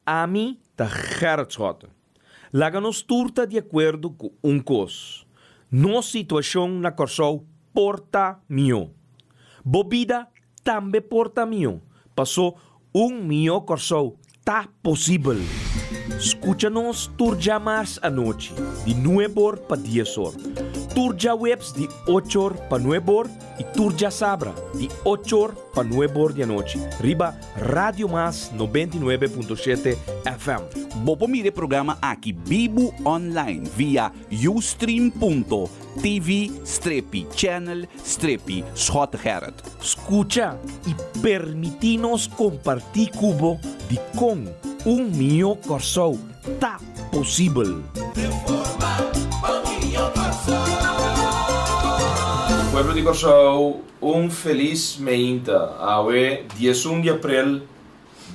Ami ta Gerrit Schotte. Laga nos tur ta di akuerdo ku un kos, nos situashon na Kòrsou por ta mihó. Bo bida tambe por ta mihó, pasó un mihó Kòrsou ta posibel. Skucha nos tur djamars anochi di nueb'or pa dies'or, tur djaweps di och'or pa nueb'or i tur djasabra di och'or pa nueb'or di anochi riba Radio Mas 99.7 FM. Bo por mira e programa aki bibu online via ustream.tv strepi channel strepi Schottegerrit. Skucha i permití nos kompartí ku bo dikon un mihó Kòrsou ta posibel. Pueblo di Kòrsou, un felis meinta. Awe 11 di aprel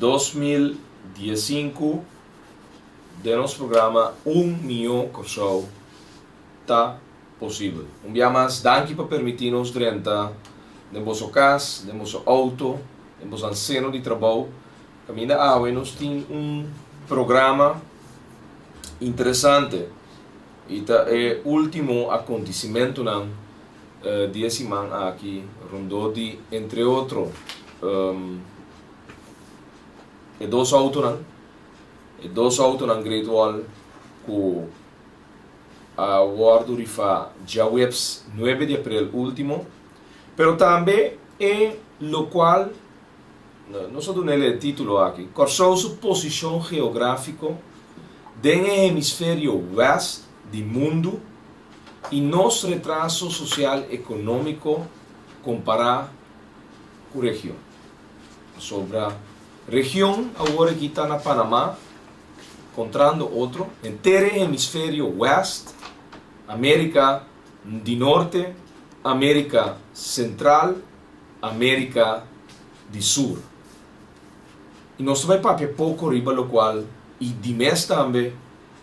2015 den nos programa Un Mihó Kòrsou Ta Posibel. Un bia mas danki pa permití nos drenta den boso kas, den boso outo, den boso anseno di trabou. Kaminda awe nos tin un programa interesante i ta e ultimo akontisimentunan di e siman aki rondó di entre otro e dos outonan, e dos outonan Great Wall ku a wòrdu rifá djaweps nuebe di aprel ultimo, pero tambe e lokual Nos a dun'el e título aki, Kòrsou su posishon geográfiko den e hemisferio wèst di mundu i nos retraso sosial ekonómiko kompará ku region. Pasobra region awor aki ta na Panamá kontrando otro, henter e hemisferio wèst, Amérika di Norte, Amérika Sentral, America di Sur. I nos ta bai papia poko riba lokual i di mes tambe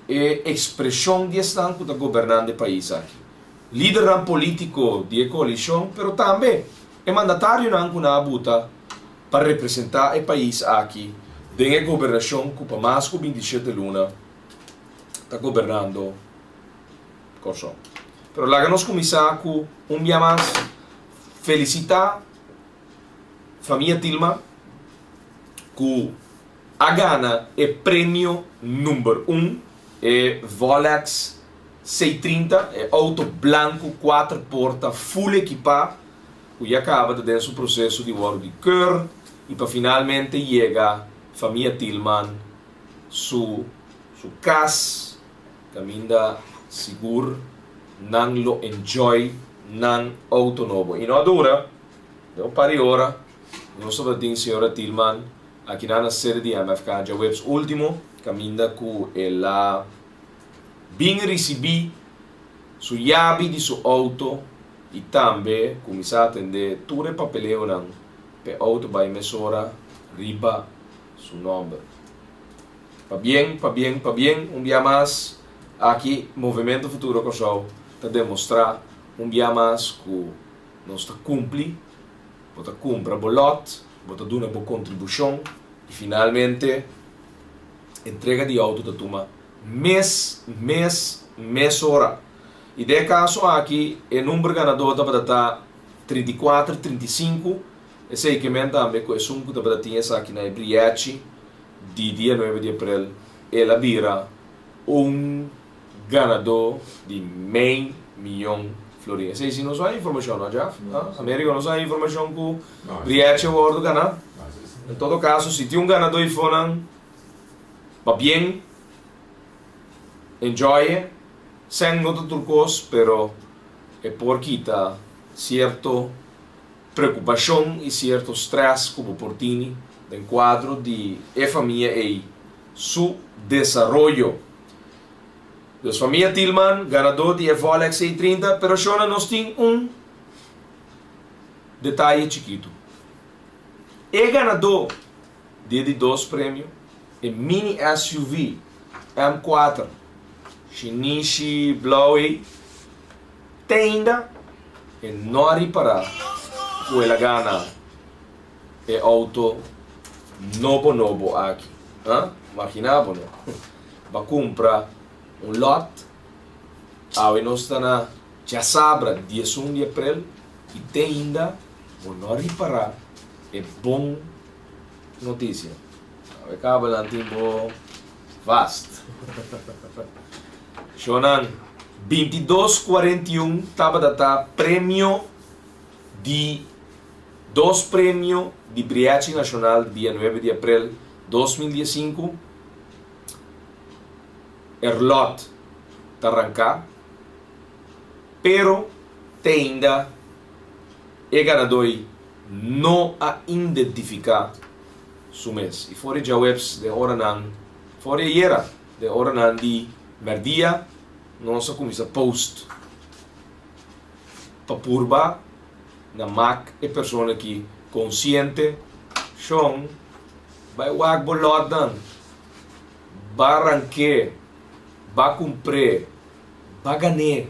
e ekspreshon di esnan ku ta gobernando e pais aki. Lidernan politiko di e koalishon pero tambe e mandatarionan ku nan a buta pa representá e pais aki den e gobernashon ku pa mas ku 27 luna ta gobernando Kòrsou. Pero laga nos kuminsá ku un bia mas felisitá famia Tilma ku a gana e premio number un, e Volex C30, e outo blanku kuater porta full ekipá ku ya kaba ta den su proseso di wòrdu di keur i pa finalmente yega famia Tilman su su kas. Caminda sigur nan lo enjoy nan auto nobo. Y no a dura, den un par di ora nos tabata tin señora Tilman aki nan na sede di MFK djaweps ultimo caminda cu el a bin ricibi su yabi di su auto y tambe cuminsa atende tur e papeleonan p'e auto bay mesora riba su nomber. Pabien, pabien, pabien un bia mas aki Movemento Futuro Kòrsou ta demostrá un bia mas ku nos ta kumpli, bo ta kumpra bo lòt, bo ta duna bo kontribushon i finalmente entrega di outo ta tuma mes, mes, mesora. I den e kaso aki e number ganadó tabata ta 34, 35, esei ke men tambe ku esun ku tabata tin esaki na e brièchi Di dia nuebe di aprel el a bira un ganadó di mei miyon florin. Esei si nos a informashon, no Jeff? Americo nos a informashon ku Rietje a wòrdu ganá. En todo kaso si tin un ganadó eifonan pabien, enjoy e. Sèn no ta tur kos pero e por kita sierto Preokupashon i sierto strès ku bo por tini den kuadro di e famia ei su desaroyo. Dus famia Tilman, ganadó di e Volex E 30, pero shona nos tin un detaye chikitu. E ganadó di e di dos premio, e mini SUV M4 shinishi blou ei, Te ainda e no a ripará ku el a gana e outo nobo nobo aki. Ha? Imaginá bo no. Bo a kumpra un lòt, awe nos ta na djasabra 11 di aprel i te ainda bo no a ripará e bon notisia. Awe kabelnan tin bo vast. Shownan, 22 41 tabata ta premio di dos premio di Briachi Nashonal di dia nuebe di aprel 2015. E rlòt ta ranká, pero te ainda e ganadoi no a indentifiká su mes. I for di djaweps den oranan, for di ayera den oranan di mèrdia nos a kuminsá post pa purba na mak e persona ki konsiente, Shon, bai wak bo lòtnan, ba rank'é, ba kumpr'é, ba gan'é,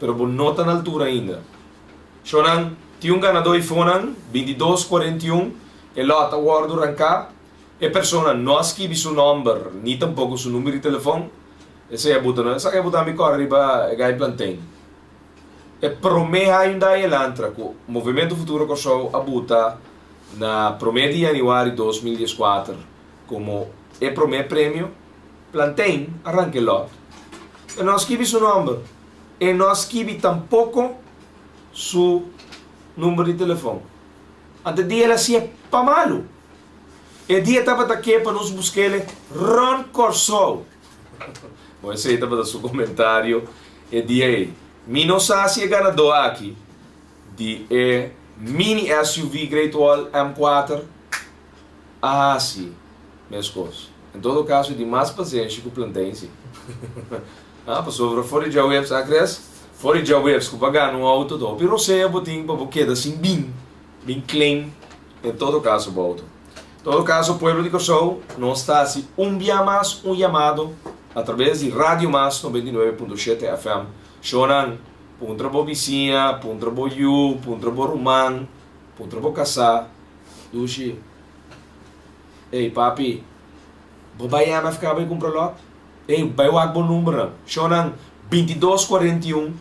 pero bo no ta na altura ainda. Shonnan, tin un ganadó ifonan, 22 41, e lòt a wòrdu ranká, e persona no a skibi su nòmber ni tampoko su number di telefòn, esei a buta no, esaki a buta mi kòrda riba e gai plantain. E promé Hyundai Elantra ku Movementu Futuro Kòrsou a buta na promé di yanüari 2014 komo e promé premio, Plantain a ranka e lòt. E no a skibi su nòmber, e no a skibi tampoko su number di telefòn. Anto e dia el a hasié pa malu. E dia tabata ke pa nos busk'el rònt Kòrsou. Bon, esei tabata su komentario e dia ei. Mi no sa si e ganadó aki di e mini SUV Great Wall M4 a hasi meskos. En todo kaso e tin mas pasenshi ku Plantain si. Ah, pasobra for di djaweps, a Chris? For di djaweps ku bo a gana un outo ta hopi rosea bo tin pa bo keda sin bin, bin claim en todo kaso bo outo. Todo kaso pueblo di Kòrsou nos ta hasi un bia mas un yamado a traves di Radio Mas 99.7 FM. Shownan, puntra bo bisiña, puntra bo yu, puntra bo ruman, puntra bo kasá, Dushi, Ey papi, bo bai MFK bai kumpra lòt? Ey, bai wak bo numbernan. Shownan, 22 41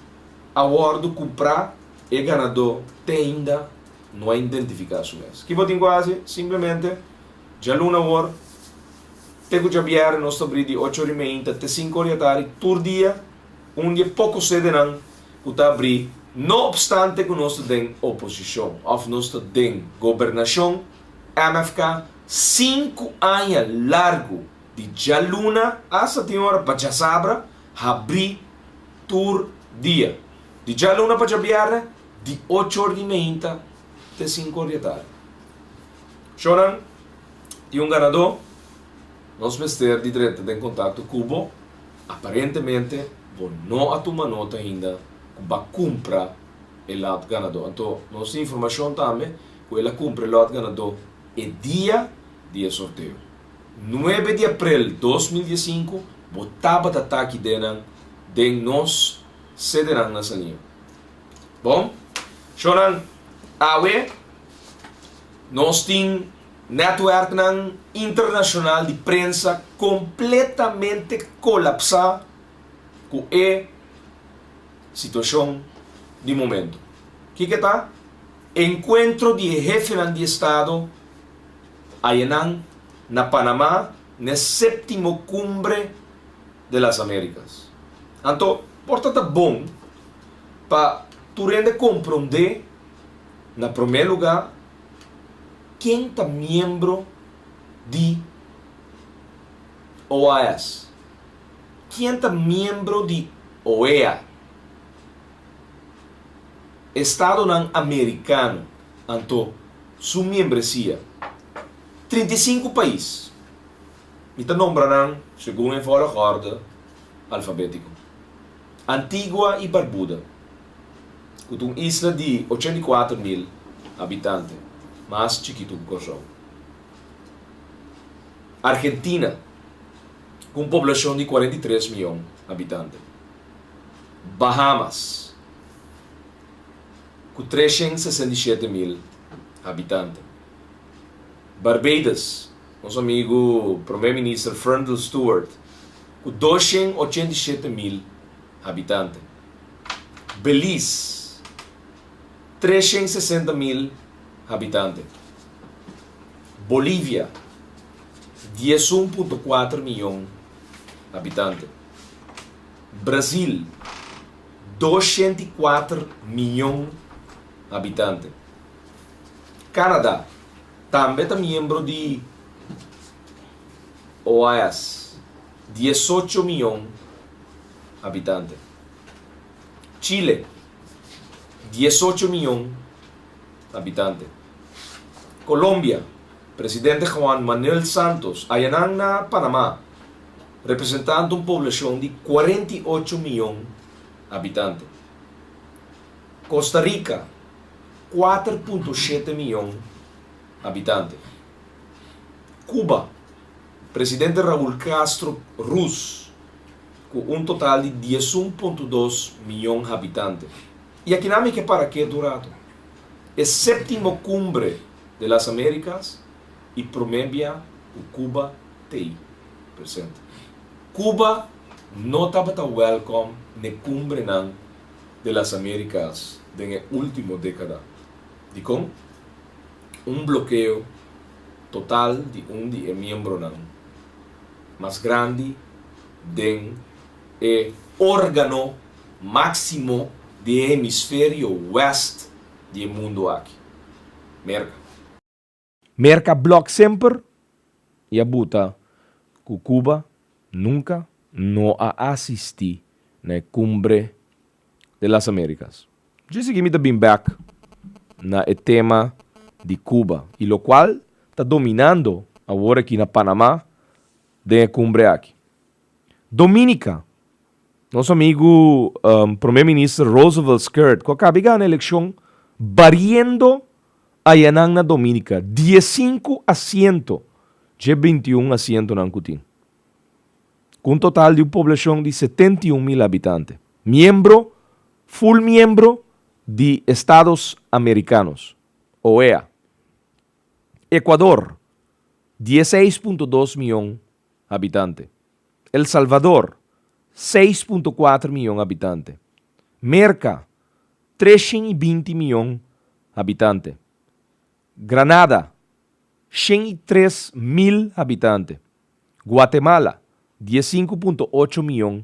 a wòrdu kumprá, e ganadó te ainda no a identifiká su mes. Ki bo tin ku hasi? Simplemente, djaluna awor te ku djabièrnè nos ta abrí di ocho ora i meinta te sinku ora di atardi tur dia, un di e poko sedenan ku ta abrí no opstante ku nos ta den oposishon òf nos ta den gobernashon, MFK, sinku aña largu di djaluna asta tin ora pa djasabra habrí tur dia. Di djaluna pa djabièrnè di ocho or di meinta te sinku or di atardi. Shownan, tin un ganadó, nos mester di drenta den kontakto ku bo. Aparentemente bo no a tuma nota ainda ku bo a kumpra e lòt ganadó. Anto nos tin informashon tambe ku el a kumpra e lòt ganadó e dia di e sorteo. Nuebe di aprel 2015 bo tabata taki denan den nos sedenan na Saliña. Bon, shownan, awe nos tin netwerknan internashonal di prensa kompletamente kolapsá ku e situashon di momento. Kiko ta? Enkuentro di e hefenan di estado ayanan na Panamá n'e séptimo Cumbre de las Américas. Anto por ta ta bon pa tur hende komprondé na promé lugá ken ta miembro di OAS, ken ta miembro di OEA, Estadonan Amerikano, anto su miembresia, 35 pais. Mi ta nombra nan segun e volgorde alfabétiko. Antigua i Barbuda, ku ta un isla di 84 mil habitante, mas chikitu ku Kòrsou. Argentina, ku un poblashon di 43 mion habitante. Bahamas, ku 367 mil habitante. Barbados. Nos amigu Promé Minister Freundel Stuart ku 287 mil habitante. Belize, 360 mil habitante. Bolivia, 11.4 mion habitante. Brasil, 204 mion habitante. Canada, tambe ta miembro di OAS, 18 mion habitante. Chile, 18 mion habitante. Colombia, presidente Juan Manuel Santos, ayanan na Panamá, representando un poblashon di 48 mion habitante. Costa Rica, 4.7 mion habitante. Cuba, presidente Raúl Castro Ruz, ku un total di 11.2 mion habitante. I aki mi ke para ketu un ratu. E séptimo Cumbre de las Américas i promé bia Cuba t'ei presente. Cuba no tabata welcome na Cumbre de las Américas den último dékada. Dikon un blokeo total di un di e miembronan mas grandi den e órgano máksimo di hemisferio west di mundu aki. Merka. Merka a blòk semper i a buta ku Cuba nunka no a asistí na Cumbre de las Américas. Djis aki mi ta bin back na e tema di Cuba i lokual ta dominando awor aki na Panamá den e kumbre aki. Dominica, nos amigu Promé Minister Roosevelt Skerrit, ku a kaba di gana elekshon bariendo ayanan na Dominica, 15 asiento dje 21 asientonan ku tin. Ku un total di un poblashon di 71 mil habitante. Miembro, full miembro di Estados Americanos, OEA. Ecuador, 16.2 mion habitante. El Salvador, 6.4 mion habitante. Merka, 320 mion habitante. Granada, 103 mil habitante. Guatemala, 15.8 mion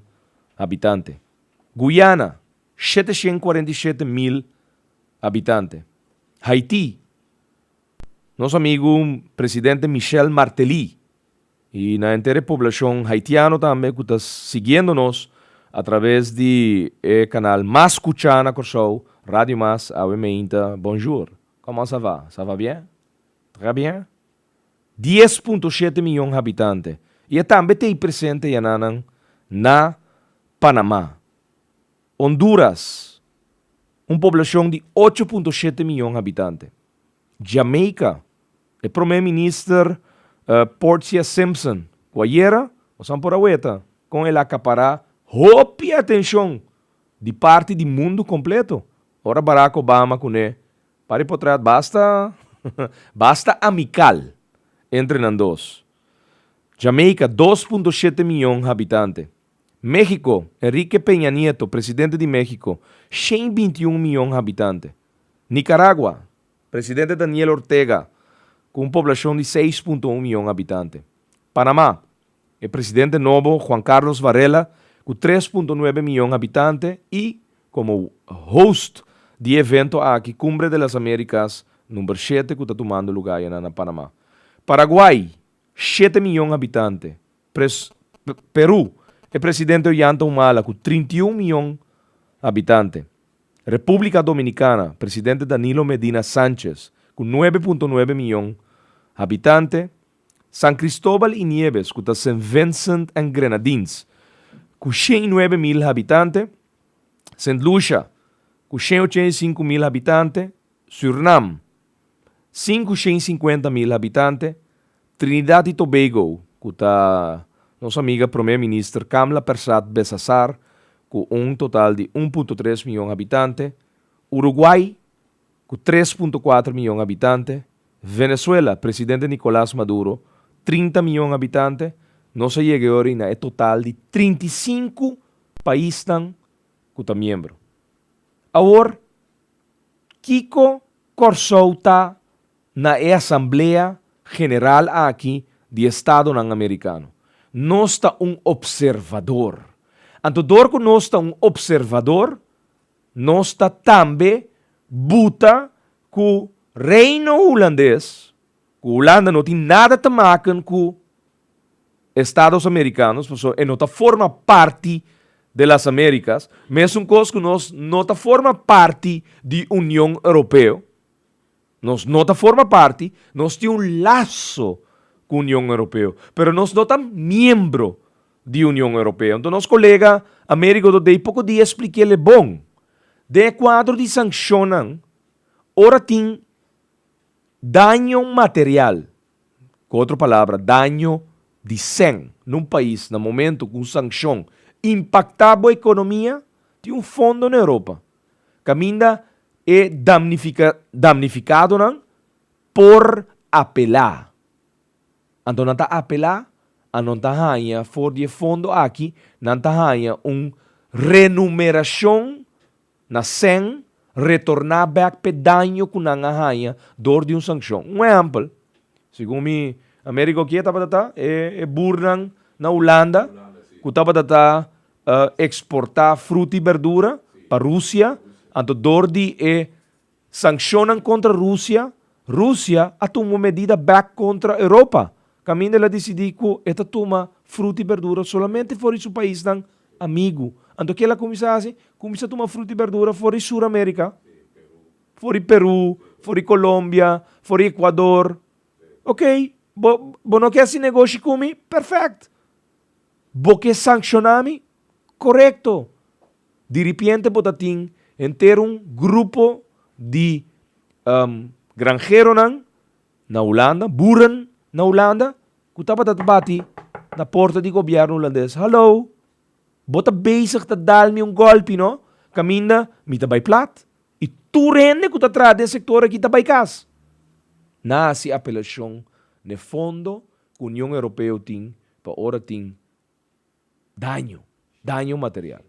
habitante. Guyana, 747 mil habitante. Haiti, nos amigu presidente Michel Martelly i na henter poblashon haitiano tambe ku ta siguiendo nos a traves di e kanal Mas Skuchá na Kòrsou, Radio Mas, awe mainta, bonjour. Comment ça va? Ça va bien? Très bien? 10.7 mion habitante. I tambe t'ei presente ayanan na Panamá. Honduras, un poblashon di 8.7 mion habitante. Jamaica, e promé minister Portia Simpson, ku ayera, nos por a weta, kon el a akapará hopi atenshon di parti di mundu kompleto. Ora Barack Obama kuné, par di portrèt basta, basta amikal entre nan dos. Jamaica, 2.7 mion habitante. México, Enrique Peña Nieto, presidente di México, 121 mion habitante. Nicaragua, presidente Daniel Ortega, ku un poblashon di 6.1 mion habitante. Panamá, e presidente nobo Juan Carlos Varela, ku 3.9 mion habitante i komo host di evento aki, Cumbre de las Américas, number 7, ku ta tumando lugá na Panamá. Paraguai, 7 mion habitante. Perú, e presidente Ollanta Humala, ku 31 mion habitante. Repúblika Dominikana, presidente Danilo Medina Sánchez, ku 9.9 mion habitante. San Cristóbal i Nieves, ku ta St. Vincent and Grenadines, ku 109 mil habitante. St. Lucia, ku 185 mil habitante. Surinam, 550 mil habitante. Trinidad i Tobago, ku ta nos amiga promé minister Kamla Persad-Bissessar, ku un total di 1.3 mion habitante. Uruguay, ku 3.4 mion habitante. Venezuela, presidente Nicolás Maduro, 30 miyon habitante, nos a yega e ora na e total di 35 paisnan ku ta miembro. Awor, kiko Kòrsou ta na e Asamblea General aki di Estadonan Amerikano? Nos ta un opservador. Anto dor ku nos ta un opservador, nos ta tambe buta ku Reino Hulandes, ku Hulanda no tin nada te maken ku Estados Americanos, pasobra e no ta forma parti de las Americas, mesun kos ku nos no ta forma parti di Union Europeo, nos no ta forma parti, nos tin un laso ku Union Europeo, pero nos no ta miembro di Union Europeo. Anto nos kolega Amerigo Dodey poko dia splik'el e bon. Den e kuadro di sankshonnan, ora tin daño material, Ku otro palabra, daño di sèn na un pais na momento ku un sankshon impaktá bo ekonomia, tin un fondo na Europa kaminda e damnifikadonan por apelá. Anto nan ta apelá, a nan ta haña for di e fondo aki, nan ta haña un renumerashon Na sèn, retorná bèk p'e daño ku nan a haña dor di un sankshon. Un ehèmpel, segun mi Amerigo kie tabata ta e burnan na Hulanda ku tabata ta eksportá fruta i bèrdura pa Rusia, anto dor di e sankshonnan kontra Rusia, Rusia a tuma un medida bèk kontra Europa, kaminda el a disidí ku e ta tuma fruta i bèrdura solamente for di su paisnan amigu. Anto ke el a kuminsá hasi? Kuminsá tuma fruta i bèrdura for di Sur Amerika, for di Peru, for di Colombia, for di Ecuador. Oké, bo bo no ke hasi negoshi ku mi? Perfèkt! Bo ke sankshoná mi? Korekto! Diripiente bo ta tin henter un grupo di granheronan na Hulanda, boeren na Hulanda, ku tabata ta bati na porta di gobièrnu hulandes, Hallo, bo ta bezig ta dal mi un gòlpi no, kaminda mi ta bai plat i tur hende ku ta traha den sektor aki ta bai kas. Nan a hasi apelashon n'e fondo ku Union Europeo tin pa ora tin Daño, daño material.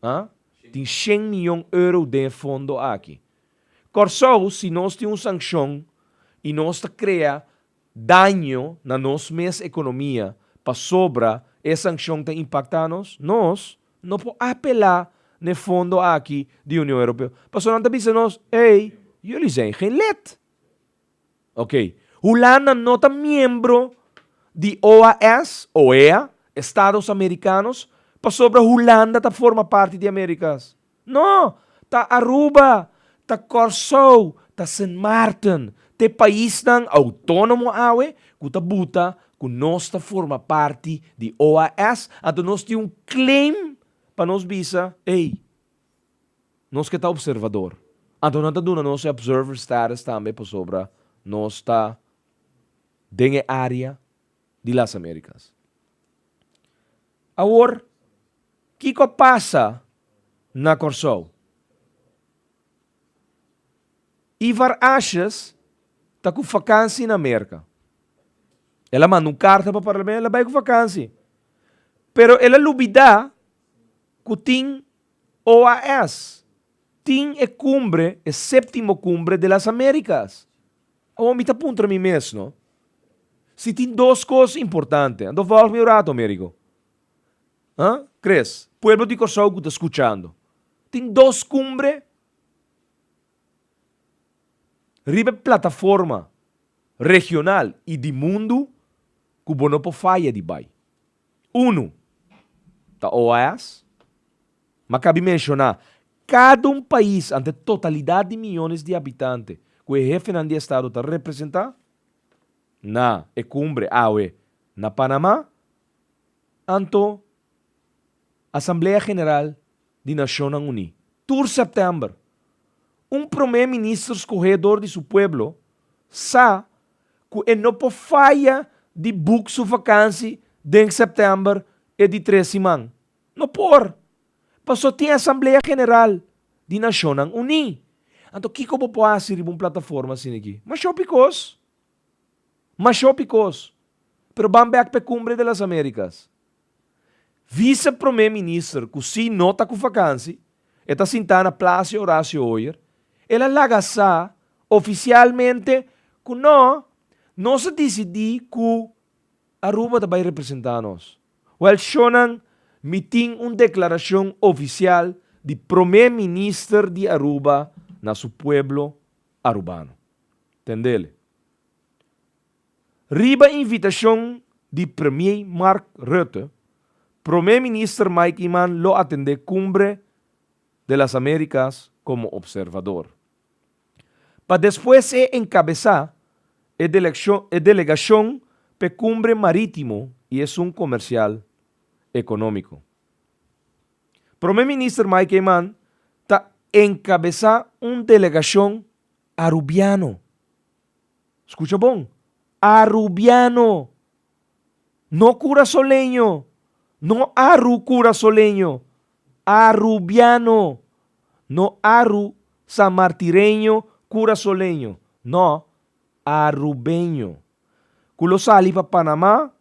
A Tin shen miyon euro den e fondo aki. Kòrsou, si nos tin un sankshon i nos ta krea daño na nos mes ekonomia pasobra e sankshon ta impaktá nos, nos no por apelá na e fondo aki di Union Europeo. Pasobra nan ta bisa nos, ey, jullie zijn geen lid. Ok. Hulanda no ta miembro di OAS, OEA, Estados Americanos, pasobra Hulanda ta forma parti di Americas. No! Ta Aruba, ta Kòrsou, ta Sint Maarten, ta e paisnan outónomo awe ku ta buta ku nos ta forma parti di OAS, anto nos tin un claim pa nos bisa, ey, Nos ke ta observador. Anto nan ta duna nos e observer status tambe pasobra nos ta den e área di Las Americas. Awor, kiko a pasa na Kòrsou? Ivar Asjes ta ku fakansi na Merka. El a manda un karta pa parlamento, el a bai ku fakansi. Pero el a lubidá ku tin OAS tin e cumbre, e septimo cumbre de las Americas. Awor mi ta puntra mi mes, no? Si tin dos cos importante, anto volg mi un rato, Amerigo. Ha? Chris, pueblo di Corsou cu ta scuchando. Tin dos cumbre riba e plataforma regional y di mundu cu bo no por faya di bay. Unu ta OAS, ma kabi menshoná kada un pais ante totalidat di miyones di habitante ku e hefenan di estado ta representá na e kumbre awe na Panamá, anto Asamblea General di Nashonnan Uní tur sèptèmber. Un promé minister skohé dor di su pueblo sa ku e no por faya di buk su vakansi den sèptèmber e di tres siman. No por! Paso tin Asamblea General di Nashonnan Uní. Anto kiko bo por hasi riba un plataforma asina aki? Masha hopi kos. Masha hopi kos. Pero ban bek p'e Cumbre de las Americas. Vice Prome Minister cu si no ta cu vakansi, e ta sintá na Placia Horacio Hoyer, el a laga sa oficialmente cu no, nos a dicidi cu Aruba ta bay representa nos. Wel shownan, mi tin un declaracion oficial di Prome Minister di Aruba na su pueblo Arubano. Tendele. Riba invitashon di Premier Mark Rutte, Prome Minister Mike Eman lo atendé Cumbre de las Americas komo opservador. Pa despues e enkabesá e e delegashon p'e Cumbre Marítimo i esun Komersial Ekonómiko. Prome Minister Mike Eman ta enkabesá un delegashon Arubiano. Skucha bon, Arubiano! No kurasoleño, no aru-kurasoleño, Arubiano! No aru-sanmartireño, kurasoleño, no, arubeño. Ku lo sali pa Panamá,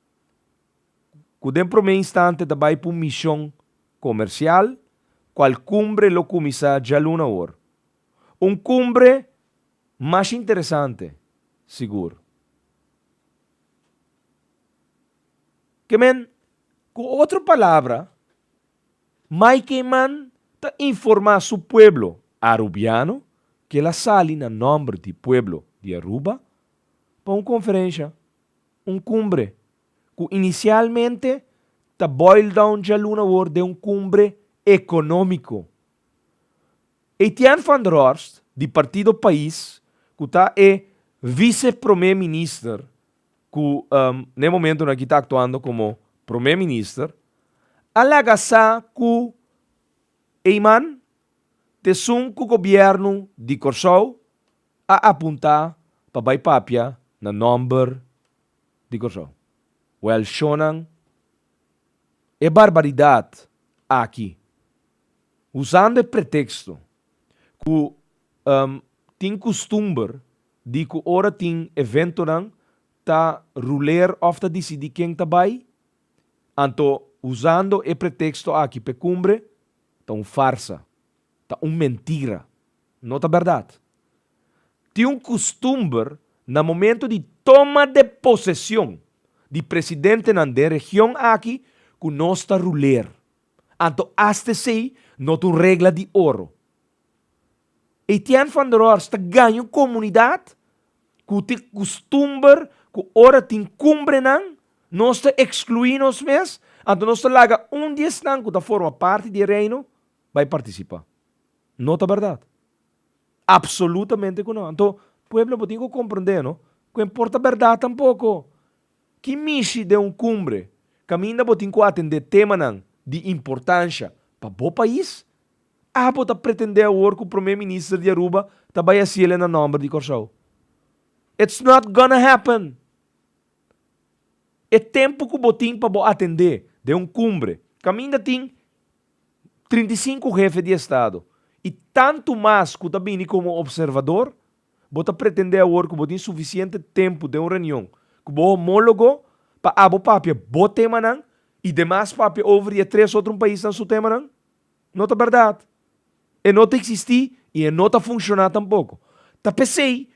ku den promé instante ta bai pa un mishon komersial, kual kumbre lo kuminsá djaluna awor. Un kumbre Masha interesante, sigur. Ke men, ku otro palabra, Mike Eman ta informá su pueblo Arubiano ku el a sali na nòmber di pueblo di Aruba pa un konferensha, un kumbre, ku inisialmente ta boil down djaluna awor den un kumbre ekonómiko. Etienne van der Horst di partido Pais ku ta e vice prome minister ku na e momentonan aki ta aktuando komo prome minister a laga sa ku Eman ta esun ku gobièrnu di Kòrsou a apuntá pa bai papia na nòmber di Kòrsou. Wèl shonnan e barbaridat aki Usando e preteksto ku tin kustumber di ku ora tin eventonan ta ruler òf ta disidí ken ta bai, anto usando e preteksto aki p'e kumbre ta un farsa, ta un mentira, no ta bèrdat. Tin un kustumber na momento di toma de posesion di presidentenan den region aki ku nos ta ruler. Anto asta esei no ta un regla di oro. Etienne van der Horst ta gaña un komunidat ku tin kustumber ku ora tin kumbrenan nos ta ekskluí nos mes, anto nos ta laga un di esnan ku ta forma parti di e reino bai partisipá. No ta bèrdat. Apsolutamente ku no. Anto pueblo bo tin ku komprendé no ku e por ta bèrdat tampoko. Ki mishi den un kumbre kaminda bo tin ku atendé temanan di importansha pa bo pais? Abo ta pretendé awor ku Prome Minister di Aruba ta bai hasiel na nòmber di Kòrsou? It's not gonna happen! E tempu ku bo tin pa bo atendé den un kumbre kaminda tin 35 hefe di estado i tantu mas ku ta bini komo opservador, Bo ta pretendé awor ku bo tin sufisiente tempu den un reunion ku bo homólogo pa abo papia bo temanan i demas papia over di e tres otro paisnan su temanan? No ta bèrdat. E no ta eksistí i e no ta funshoná tampoko. Ta p'esei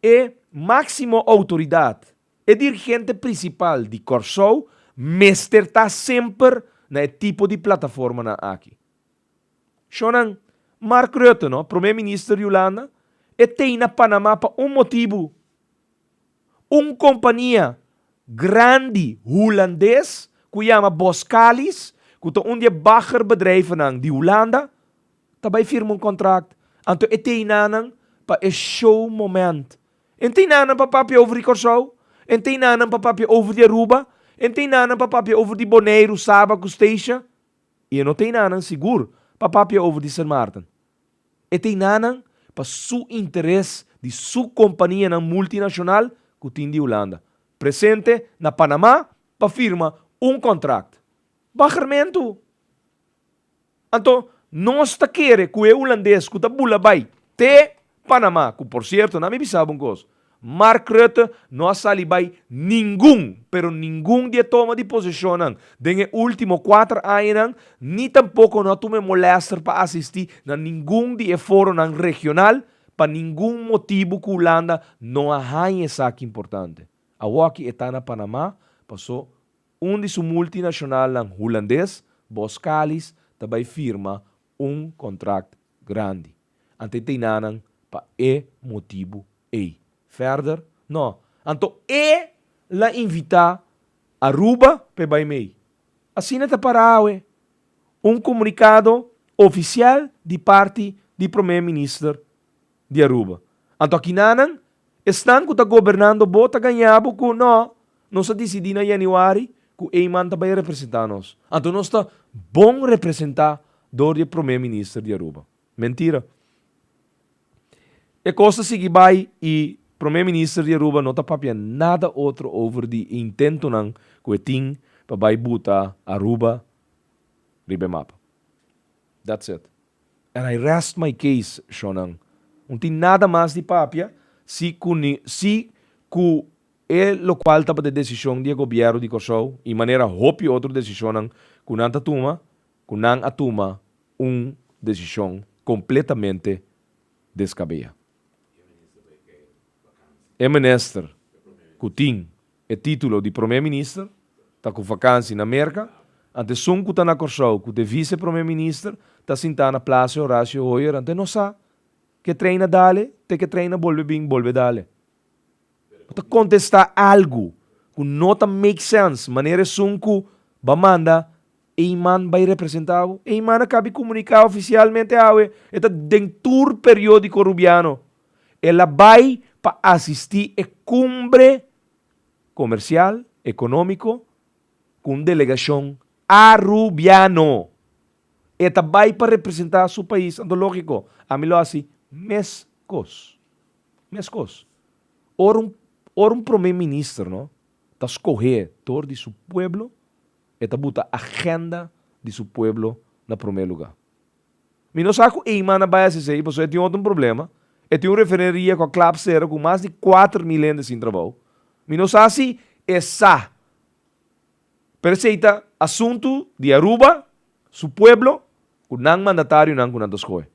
e máksimo outoridat, e dirigente prinsipal di Kòrsou mester ta semper na e tipo di plataformanan aki. Shonnan, Mark Rutte, no, Prome Minister di Hulanda, e tei na Panama pa un motibu. Un kompania grandi hulandes ku yama Boskalis, ku ta un di e baggerbedrijvennan di Hulanda, ta bai firma un kontrakt. Anto e tei nanan pa e show moment. En tei nanan pa papia over di Kòrsou, en tei nanan pa papia over di Aruba, en tei nanan pa papia over di Boneiru, Saba ku Statia. I e no ta enanan sigur pa papia over di Sint Maarten. E ta enanan pa su interes di su kompanianan multinashonal ku tin di Hulanda, presente na Panama pa firma un kontrakt. Bagermentu! Anto nos ta kere ku e hulandes ku ta bula bai te Panama, ku por sierto, na mi bisa bo un kos, Mark Rutte no a sali bai ningun, pero ningun di e toma di poseshonnan den e ultimo kuater añanan, ni tampoko no a tuma e molèster pa asistí na ningun di e foronan regional pa ningun motibu ku Hulanda no a haña esaki importante. Awoki e ta na Panamá paso un di su multinashonalnan hulandes, Boskalis, ta bai firma un kontrakt grandi. Anto e teinanan pa e motibu ei. Verder, no. Anto e la invitá Aruba pa e bai mei. Asina ta para awe. Un komunikado ofisial di parti di Prome Minister di Aruba. Anto akinanan, esnan ku ta gobernando bo ta gaña bo ku no, nos a disidí na yanüari ku Eman ta bai representá nos. Anto nos ta bon representá dor di e Prome Minister di Aruba. Mentira. E kos ta sigui bai i Prome Minister di Aruba no ta papia nada otro over di e intentonan ku e tin pa bai buta Aruba riba e mapa. That's it. And I rest my case, shonnan. Un tin nada mas di papia si ku ni si ku e lokual tabata e desishon di e gobièrnu di Kòrsou i manera hopi otro desishonnan ku nan ta tuma, ku nan a tuma un desishon kompletamente deskabeyá. E minister ku tin e título di promé minister ta ku vakansi na Merka, ante esun ku ta na Kòrsou ku ta e vise promé minister ta sintá na Plasia Horacio Hoyer ante no sa ke trein a dale te ke trein a bolbe bin bolbe dale. Bo ta kontestá algu ku no ta make sense manera esun ku bo a manda Eyman bai representá bo. Eyman a kabi komuniká ofisialmente awe, e ta den tur periódiko rubiano. El a bai pa asistí e kumbre komersial, ekonómiko, ku un delegashon arubiano. E ta bai pa representá su pais, anto lógiko, ami lo hasi meskos. Meskos. Ora un ora un prome minister, no, ta skohé dor di su pueblo, e ta buta agenda di su pueblo na prome lugá. Mi no sa ku Eyman a bai hasi esei pasobra e tin otro un problema. E tin un refineria ku a klap sera ku mas di 4000 hende sin trabou. Mi no sa si e sa. Pero esei ta asuntu di Aruba, su pueblo, ku nan mandatarionan ku nan ta skohe.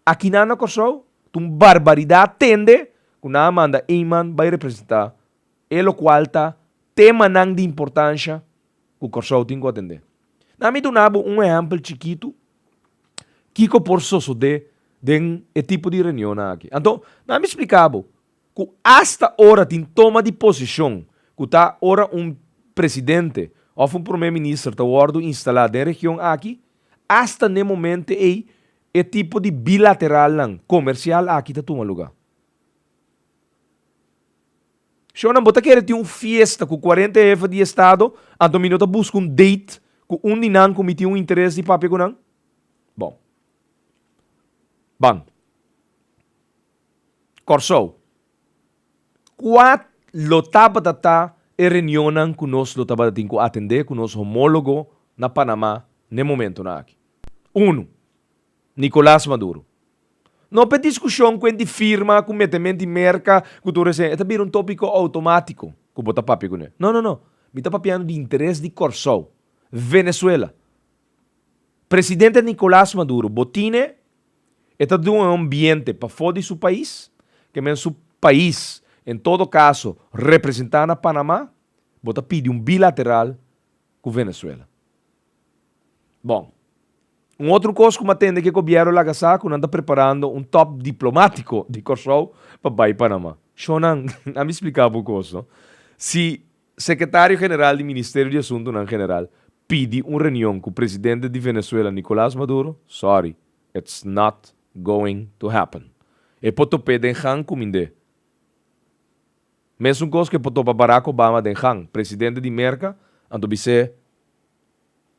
Akinan na Kòrsou ta un barbaridat tende ku nan a manda Eyman bai representá e lokual ta temanan di importansha ku Kòrsou tin ku atendé. Na mi duna bo un ehèmpel chikitu kiko por sosodé den e tipo di reunionnan aki. Anto, na mi splika bo ku asta ora tin toma di posishon ku ta ora un presidente òf un prome minister ta wòrdu instalá den region aki, asta n'e momente ei e tipo di bilateralnan komersial aki ta tuma lugá. Shownan, bo ta kere tin un fiesta ku kuarenta hefe di estado, anto mi no ta buska un date ku un di nan ku mi tin un interes di papia ku nan? Bon. Ban. Kòrsou. Kua lo tabata ta e reunionnan ku nos lo tabata tin ku atendé ku nos homólogo na Panamá n'e momentonan aki? Unu. Nicolas Maduro. No p'e diskushon ku enti firma ku metement di Merka ku tur esei, e ta bira un topiko outomátiko ku bo ta papia kuné. No, no, no. Mi ta papiando di interes di Kòrsou. Venezuela. Presidente Nicolas Maduro, bo tine, e ta duna un ambiente pafó di su pais, ke men su pais en todo kaso representá na Panamá, bo ta pidi un bilateral ku Venezuela. Bon. Un otro kos ku mi a tende ku e gobièrnu laga sa ku nan ta preparando un tòp diplomátiko di Kòrsou pa bai Panamá. Shonnan, a mi splika bo un kos no. Si Sekretario General di Ministerio di Asuntunan General pidi un reunion ku presidente di Venezuela Nicolas Maduro, sorry, it's not going to happen. E por top'é den gan kumind'é. Mesun kos ku e por topa Barack Obama den gan, presidente di Merka, anto bis'é,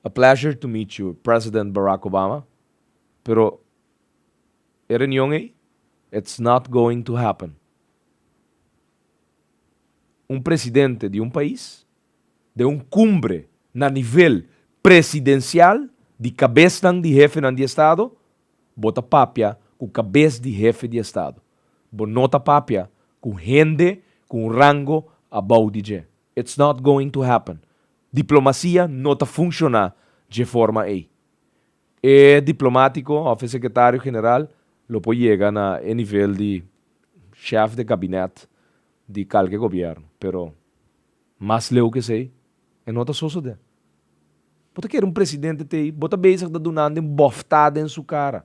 A pleasure to meet you, President Barack Obama, pero e reunion ei, it's not going to happen. Un presidente di un pais den un cumbre na nivel presidencial di cabesnan di hefenan di estado, bo ta papia cu cabes di hefe di estado. Bo no ta papia cu hende. ku un rango abou di dje. It's not going to happen. Diplomasia no ta funshoná dje forma ei. E diplomátiko òf e sekretario general lo por yega na e nivel di shèf de gabinèt di kalke gobièrnu, pero mas leu ku esei e no ta sosodé. Bo ta kere un presidente t'ei, bo ta bezig ta dunando un bòftá den su kara.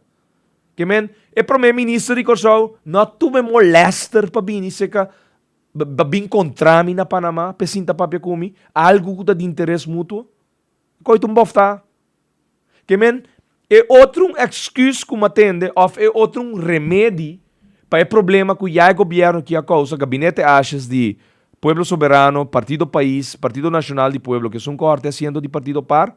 Ke men, e promé minister di Kòrsou no a tuma e molèster pa bini seka, pa bin kontra mi na Panamá p'e sinta papia ku mi, algu ku ta di interes mutuo. Koe ta un bòftá. Ke men, e otro un èksküs ku mi a tende òf e otro un remedi pa e problema ku ya e gobièrnu aki a kousa, Gabinete Asjes di Pueblo Soberano, Partido Pais, Partido Nashonal di Pueblo, ku esun kòrte asiento di Partido par,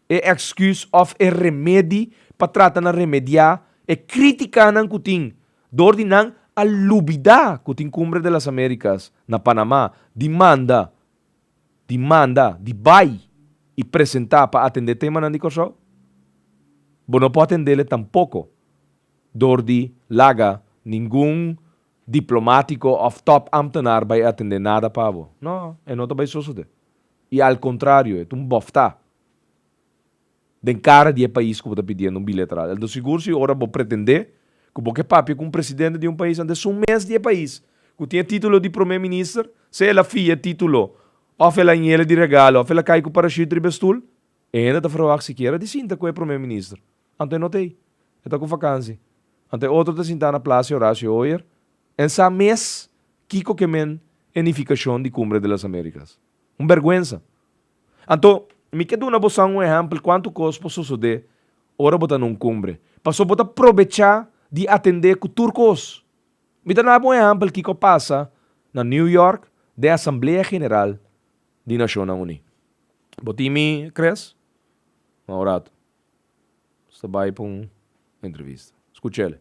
e èksküs òf e remedi pa trata na remediá e krítikanan ku tin dor di nan a lubidá ku tin Cumbre de las Américas na Panamá di manda di manda, di bai i presentá pa atendé temanan di Kòrsou? Bo no por atendéle tampoko dor di laga ningun diplomátiko òf tòp ámtenar bai atendé nada pa bo. No, e no ta bai sosodé. I al kontrario, e ta un bòftá den kara di e pais ku bo ta pidiendo un bilateral. Enton sigur si ora bo pretendé ku bo ke papia ku un presidente di un pais, anto esun mes di e pais ku tin e titulo di prome minister, sea el a fia e titulo òf el a ñele di regalo òf el a kai ku parashut riba e stul, e hende ta ferwagt sikiera di sinta ku e prome minister. Anto e no ta ei. E ta ku vakansi. Anto e otro ta sintá na Plasia Horacio Hoyer en sa mes kiko ke men e nifikashon di Cumbre de las Americas. Un bèrgwensa. Anto, mi ke duna bosan un ehèmpel kuantu kos por sosodé ora bo ta na un kumbre. Pasobra bo ta probechá di atendé ku tur kos. Mi ta duna bo un ehèmpel kiko a pasa na New York den Asamblea General di Nashonnan Uní. Bo tin mi, Chris? Un ratu. Nos ta bai pa un entrevista. Skuch'el.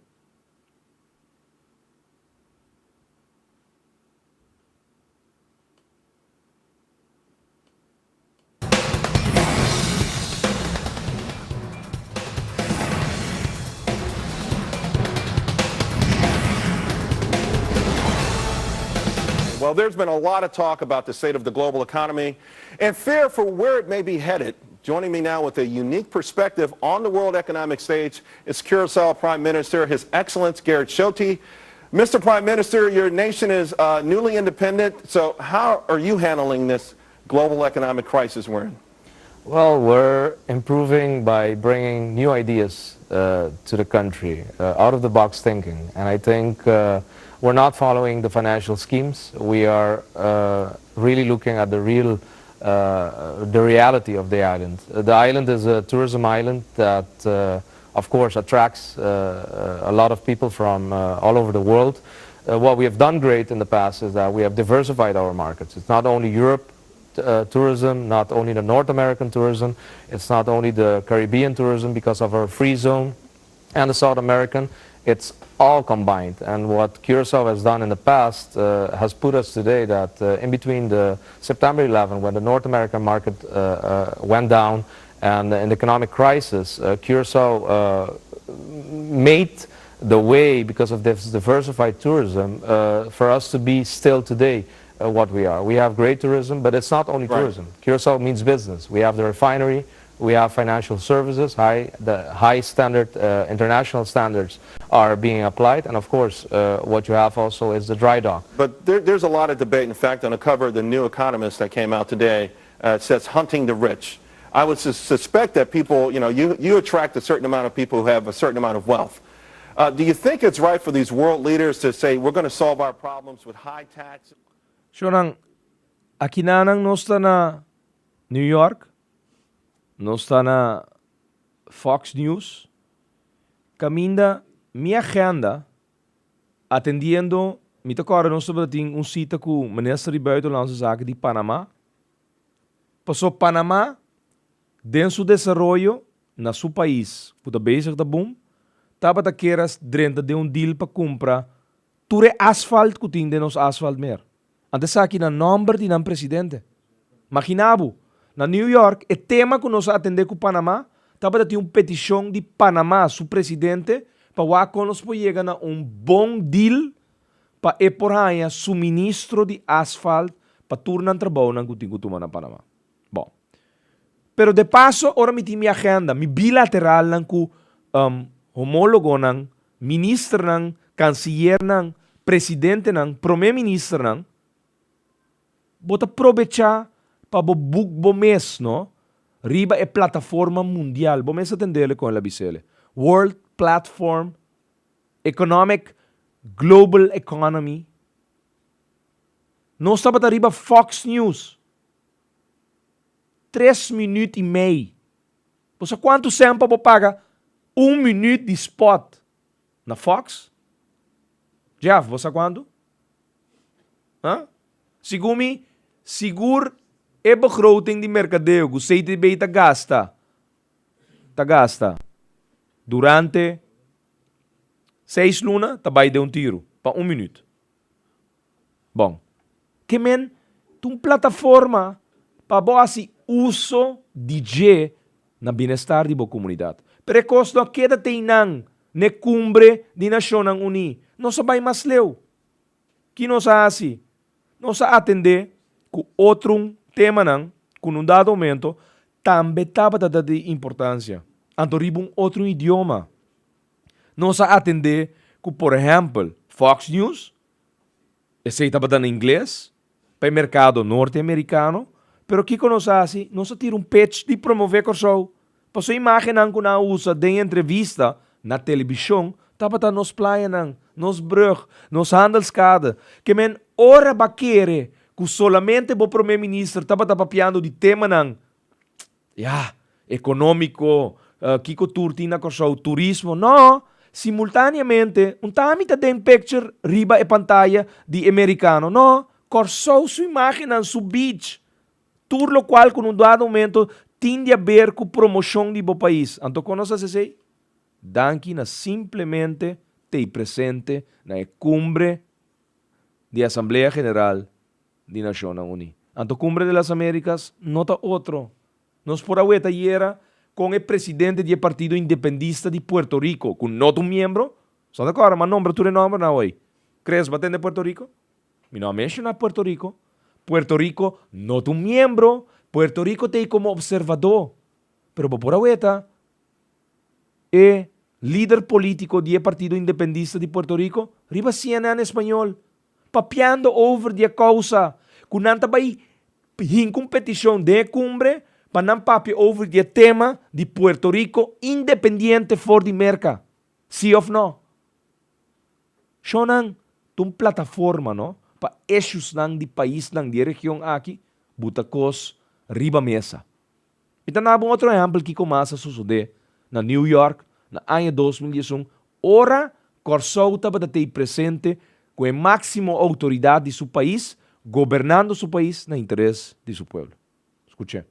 Well, there's been a lot of talk about the state of the global economy and fear for where it may be headed. Joining me now with a unique perspective on the world economic stage is Curacao Prime Minister, His Excellence Gerrit Schotte. Mr. Prime Minister, your nation is uh, newly independent, so how are you handling this global economic crisis we're in? Well, we're improving by bringing new ideas uh, to the country, uh, out of the box thinking. And I think uh, we're not following the financial schemes. We are uh, really looking at the real, uh, the reality of the island. The island is a tourism island that, uh, of course, attracts a lot of people from all over the world. what we have done great in the past is that we have diversified our markets. It's not only Europe tourism, not only the North American tourism, it's not only the Caribbean tourism because of our free zone and the South American, it's all combined. And what Curacao has done in the past uh, has put us today that uh, in between the September 11, when the North American market uh, uh went down and in the economic crisis, uh, Curacao uh, made the way because of this diversified tourism for us to be still today what we are. We have great tourism, but it's not only right. tourism. Curacao means business. We have the refinery, we have financial services, high, the high standard, uh, international standards are being applied. And of course, uh, what you have also is the dry dock. But there, there's a lot of debate. In fact, on the cover of the New Economist that came out today, uh, it says hunting the rich. I would su suspect that people, you know, you, you attract a certain amount of people who have a certain amount of wealth. Uh, do you think it's right for these world leaders to say we're going to solve our problems with high tax? Shonang, akinanan nos ta na New York, nos ta na Fox News, kaminda mi agenda atendiendo, mi ta kòrda nos tabata tin un sita ku Minister di Buitenlandse Zaken di Panama, paso Panama den su desaroyo na su pais ku ta bezig ta boom, tabata kera drenta den un deal pa kumpra tur e asfalt ku tin den nos asfaltmeer. Anto esaki na nòmber di nan presidente. Magina bo, na New York e tema ku nos a atendé ku Panama tabata tin un petishon di Panama su presidente pa wak kon nos por yega na un bon deal. pa e por haña suministro di asfalt pa tur nan trabounan ku tin ku tuma na Panama. Bon. Pero de paso ora mi tin mi agenda, mi bilateralnan ku homólogonan, ministernan, kansiyernan, presidentenan, promé ministernan, Bo ta probechá pa bo buk bo mes, no? Riba e plataforma mundial. Bo mes a tendele kon el a bisele. World Platform Economic Global Economy. Nos tabata riba Fox News. Tres minüt i mei. Bo sa kuantu sèn pa bo paga un minüt di spot na Fox? Jeff, bo sa kuantu? Ha? Segun mi, sigur e begroting di merkadeo ku CTB ta gasta, ta gasta durante seis luna ta bai den un tiru pa un minüt. Bon, ke men ta un plataforma pa bo hasi uso di dje na bienestar di bo komunidat. Pero e kos no a keda te einan n'e kumbre di Nashonnan Uní. Nos a bai mas leu. Ki nos a hasi? Nos a atendé ku otro temanan ku na un dado momento tambe tabata ta di importansia, anto riba un otro idioma. Nos a atendé ku, por ehèmpel, Fox News, esei tabata na ingles, pa e merkado norteamerikano, pero kiko nos a hasi? Nos a tira un pitch di promové Kòrsou. Pasobra e imágennan ku nan a usa den entrevista na telebishon tabata nos playanan, nos brùg, nos handelskade. Ke men ora bo a kere ku solamente bo promé minister tabata papiando di temanan, ya, ekonómiko, kiko tur tin na Kòrsou, turismo. No! Simultáneamente un ta ami ta den picture riba e pantaya di e merikano. No! Kòrsou su imágennan, su beach, Tur lokual ku na un dado momento tin di haber ku promoshon di bo pais. Anto kon nos hasi esei? Danki na simplemente tei presente na e kumbre di Asamblea General di Nashonnan Uní. Anto Cumbre de las Americas no ta otro. Nos por a weta ayera kon e presidente di e partido independista di Puerto Rico, ku no ta un miembro, sa ta kòrda? M'a nombra tur e nòmbernan awor. Kres bo a tende Puerto Rico? Mi no a menshoná Puerto Rico. Puerto Rico no ta un miembro. Puerto Rico ta ei komo opservadó. Pero bo por a weta e lider polítiko di e Partido Independista di Puerto Rico riba CNN Español papiando over di e kousa ku nan ta bai hinka un petishon den e kumbre pa nan papia over di e tema di Puerto Rico independiente for di Merka. Sí òf no? Shownan ta un plataforma no pa eshusnan di paisnan di e region aki buta kos riba mesa. Mi ta naba un otro ehèmpel kiko mas a sosodé na New York na aña 2011 ora Kòrsou tabata tei presente ku e máksimo outoridat di su pais gobernando su pais na interes di su pueblo. Skuch'é.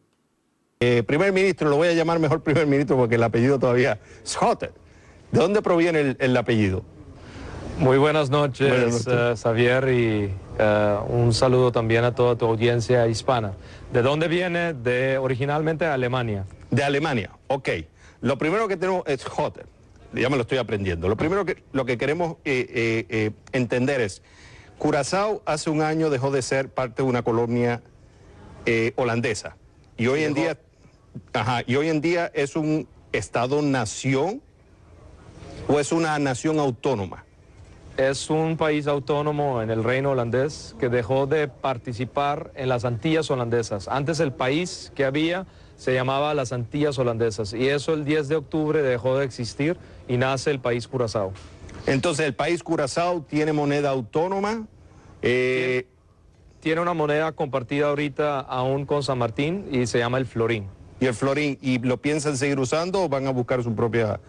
Primer ministro, lo voy a llamar mejor primer ministro porque el apellido todavía Schotte. ¿De dónde proviene el, el apellido? Muy buenas noches, buenas noches. Xavier, y uh, un saludo también a toda tu audiencia hispana. ¿De dónde viene? De originalmente de Alemania. De Alemania, ok. Lo primero que tenemos es Schotte. Ya me lo estoy aprendiendo. Lo primero que, lo que queremos eh, eh, eh, entender es, Curazao hace un año dejó de ser parte de una colonia eh, holandesa. Y hoy en día, ajá, y hoy en día es un estado-nación o es una nación autónoma. Es un país autónomo en el reino holandés que dejó de participar en las Antillas holandesas. Antes el país que había se llamaba las Antillas holandesas y eso el 10 de octubre dejó de existir y nace el país Curazao. Entonces el país Curazao tiene moneda autónoma. Eh, tiene una moneda compartida ahorita aún con San Martín y se llama el florín. ¿Y el florín? ¿Y lo piensan seguir usando o van a buscar su propia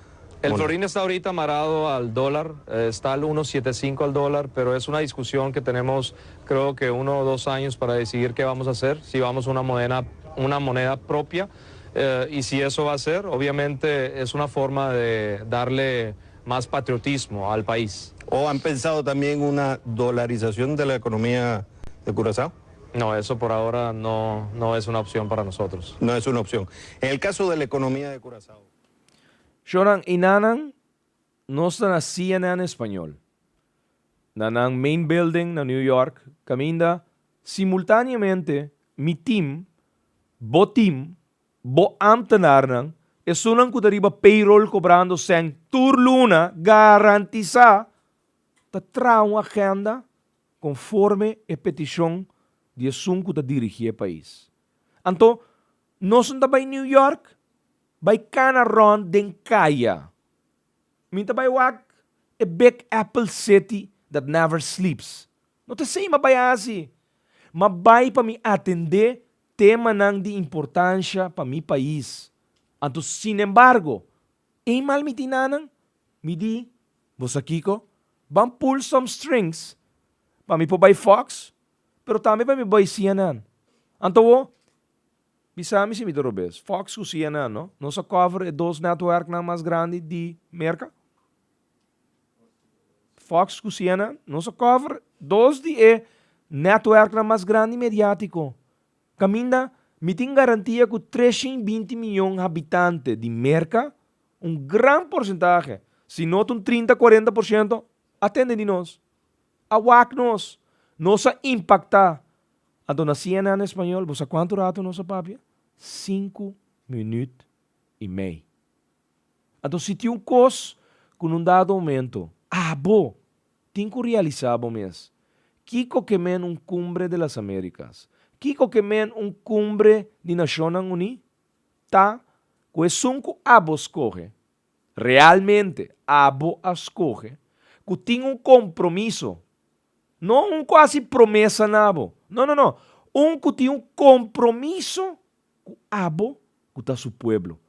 El florín está ahorita amarrado al dólar, eh, está al 1.75 al dólar, pero es una discusión que tenemos creo que uno o dos años para decidir qué vamos a hacer, si vamos a una moneda, una moneda propia eh, y si eso va a ser, obviamente es una forma de darle más patriotismo al país. ¿O han pensado también una dolarización de la economía de Curazao? No, eso por ahora no, no es una opción para nosotros. No es una opción. En el caso de la economía de Curazao. Shonan, inanan, nos ta na CNN Español. na nan main building na New York kaminda simultaneamente mi team, bo team, bo ambtenarnan, esunnan ku ta riba payroll kobrando sèn tur luna garantisá ta traha un agenda konforme e petishon di esun ku ta dirigí e pais. Anto nos no ta bai New York bai kana rònt den kaya. Mi ta bai wak e Big Apple City that never sleeps. No ta esei m'a bai hasi. M'a bai pa mi atendé temanan di importansha pa mi pais. Anto sinembargo, eenmaal mi tin nanan, mi di, Bo sa kiko? Ban pull some strings pa mi por bai Fox, pero tambe pa mi bai CNN. Anto wo, Bisa mi si mi ta robes. Fox ku CNN no? Nos a cover e dos netwerknan mas grandi di Merka. Fox ku CNN, nos a cover dos di e netwerknan mas grandi mediatiko. Kaminda mi tin garantia ku 320 miyon habitante di Merka, un gran porsentahe, si no ta un 30, 40%, a tende di nos. A wak nos. Nos a impacta. Anto na CNN Español bo sa cuanto rato nos a papia? Cinco minuut y mei. Anto si tin un cos cu nun dado momento abo tin cu realisa bo mes, kico ke men un Cumbre de las Americas? Kico ke men un Cumbre di Nacionnan Uní? Ta cu esun cu abo scoge Realmente abo a scoge cu tin un compromiso, no un cu haci promesa na bo, no no no, un cu tin un compromiso cu abo cu ta su pueblo,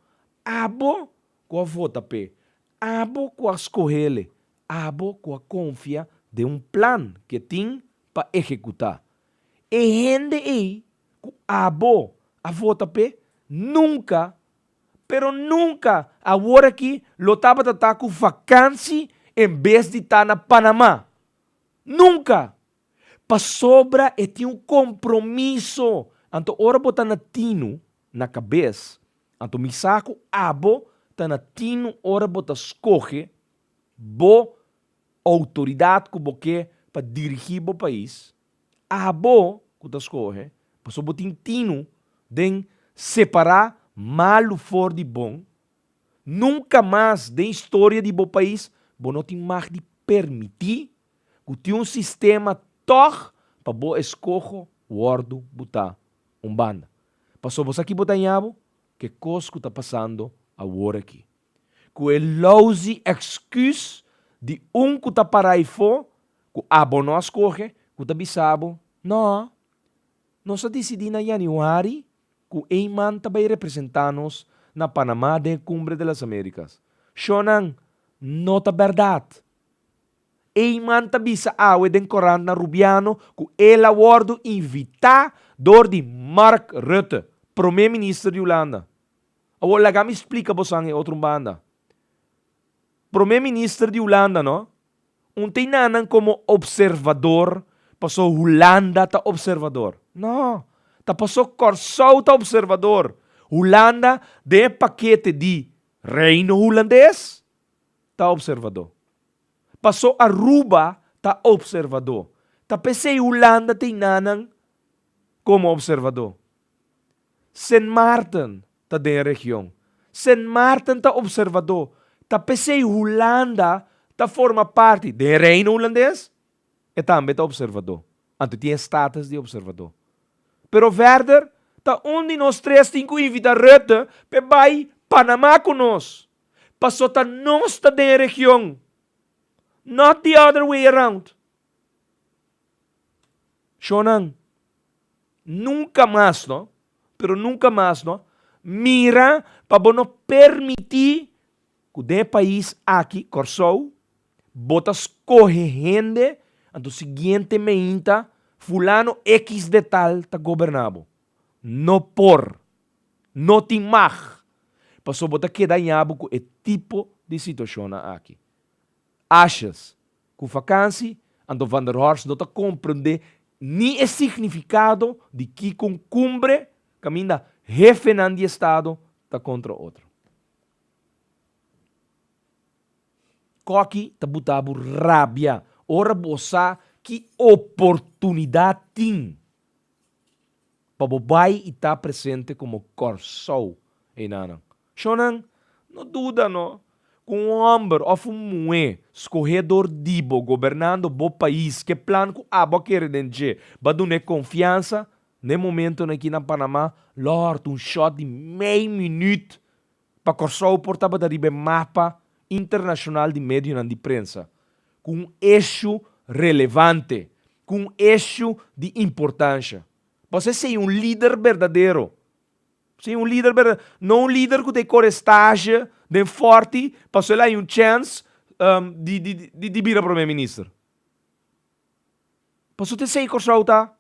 abo cu a vota p'e, abo cu a scohele, abo cu a confia den un plan cu e tin pa ehecuta. E hende ey cu abo a vota p'e nunca Pero nunca awor aki lo tabata ta cu vakantie en bes di ta na Panama. Nunca! Pasobra e tin un compromiso. Anto ora bo ta na tinu na cabes, anto mi sa cu abo ta na tinu ora bo ta scoge bo autoridad cu bo ke pa dirigi bo pais, Abo ku ta skohe, pasobra bo tin tinu den separá malu for di bon, nunka mas den historia di bo pais bo no tin mag di permití ku tin un sistema tòg pa bo eskoho wòrdu butá un banda. Pasobra bo sa ki bo ta haña bo? Ke kos ku ta pasando awor aki. Ku e lousy excuse di un ku ta para aifó ku abo no a skohe, ku ta bisa bo, No, nos a disidí na yanüari ku Eyman ta bai representá nos na Panamá den e Cumbre de las Américas. Shonnan, no ta bèrdat. Eyman ta bisa awe den korant na Rubiano ku el a wòrdu invitá dor di Mark Rutte, promé minister di Hulanda. Awor laga mi splika bosan e otro banda. Prome minister di Hulanda no, un ta inanan komo observador paso Hulanda ta observador. No, ta paso Kòrsou ta observador. Hulanda den e pakete di Reino Hulandes ta observador. Paso Aruba ta observador. Ta p'esei Hulanda ta inanan komo observador. Sint Maarten ta den e region. Sint Maarten ta observadó. Ta p'esei Hulanda ta forma parti den e Reino Hulandes, e tambe ta observadó. Anto e tin e status di observadó. Pero verder, ta un di nos tres tin ku invitá Rutte p'e bai Panamá ku nos. Paso ta nos ta den e region, not the other way around. Shonnan, nunka mas no, pero nunka mas no, mira pa bo no permití ku den e pais aki, Kòrsou, bo ta skohe hende, anto siguiente meinta fulano ekis de tal ta goberná bo. No por. No tin mag. Pasobra bo ta keda haña bo ku e tipo di situashonnan aki. Ashes, Ku vakansi, anto Van der Horst no ta komprendé ni e signifikado di kiko un kumbre kaminda hefenan di estado ta kontra otro. Koki ta buta bo rabia. Ora bo sa ki oportunidat tin pa bo bai i ta presente komo Kòrsou einanan. Shonnan, no duda no, ku un hòmber òf un muhé skohé dor di bo gobernando bo pais ke plan ku abo a kere den dje, bo a dun'é konfiansa, n'e momentonan aki na Panamá, lòrt un shòt di mei minüt pa Kòrsou por tabata riba e mapa internashonal di medionan di prensa, ku un eshu relevante, ku un eshu di importansha. Pasobra esei un lider berdadero. Sí, un lider berdadero. No un lider ku ta e kore stage den Fòrti pasobra el a hay un chèns di di di bira prome minister. Pasobra ta esei Kòrsou ta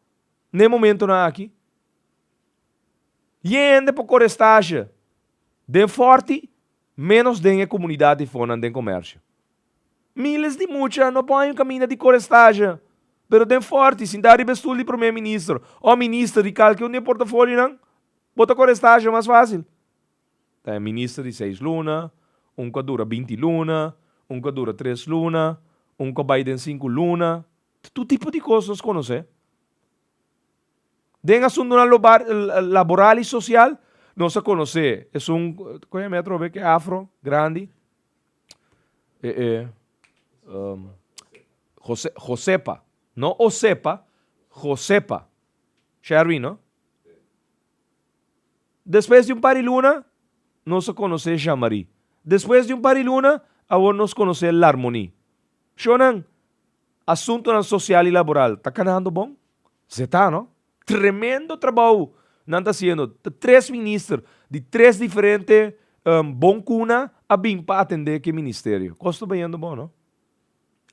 n'e momentonan aki. Yende por kore stage den Fòrti ménos den e komunidat di fonan den komèrsio. Miles di mucha no por haña un kaminda di kore stage, pero den Fòrti sintá riba e stul di prome minister òf minister di kalke un di e portafolionan bo ta kore stage mas fásil. Ta e minister di seis luna, un ku a dura 20 luna, un ku a dura tres luna, un ku a bai den sinku luna. Tur tipo di kos nos konosé. Den asuntunan laboral i sosial nos a konosé esun, kon yama e atrobe ke afro grandi? E e Jose Josepa, no Osepa, Josepa. Sherwin, no? Despues di un par di luna nos a konosé Jean Marie. Despues di un par di luna awor nos konosé Larmonie. Shownan, asuntunan sosial i laboral ta kanando bon? Zeta no? Tremendo trabou nan ta hasiendo. Ta tres minister di tres diferente bon kuna a bin pa atendé ku e ministerio. Kos ta bayendo bon no?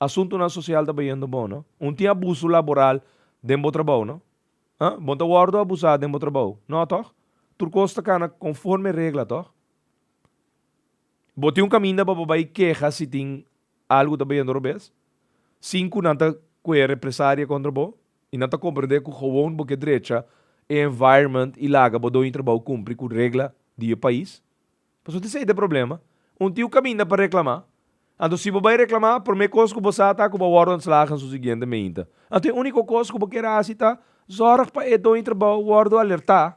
Asuntunan sosial ta bayendo bon no? Un tin abuso laboral den bo trabou no? Ha? Bo ta wòrdu abusá den bo trabou? No tòg? Tur kos ta kana konforme regla tòg? Bo tin un kaminda pa bo bai keha si tin algu ta bayendo robes? Sin ku nan ta kue represaria kontra bo i nan ta komprendé ku gewon bo ke drecha e environment i laga bo doño trabou kumpli ku regla di e pais? Pasobra esei ta e problema. Un tin un kaminda pa reklamá. Anto si bo bai reklamá, promé kos ku bo sa ta ku bo a wòrdu ontslagen su siguiente meinta. Anto e úniko kos ku bo kier hasi ta zòrg pa e doño trabou wòrdu alertá.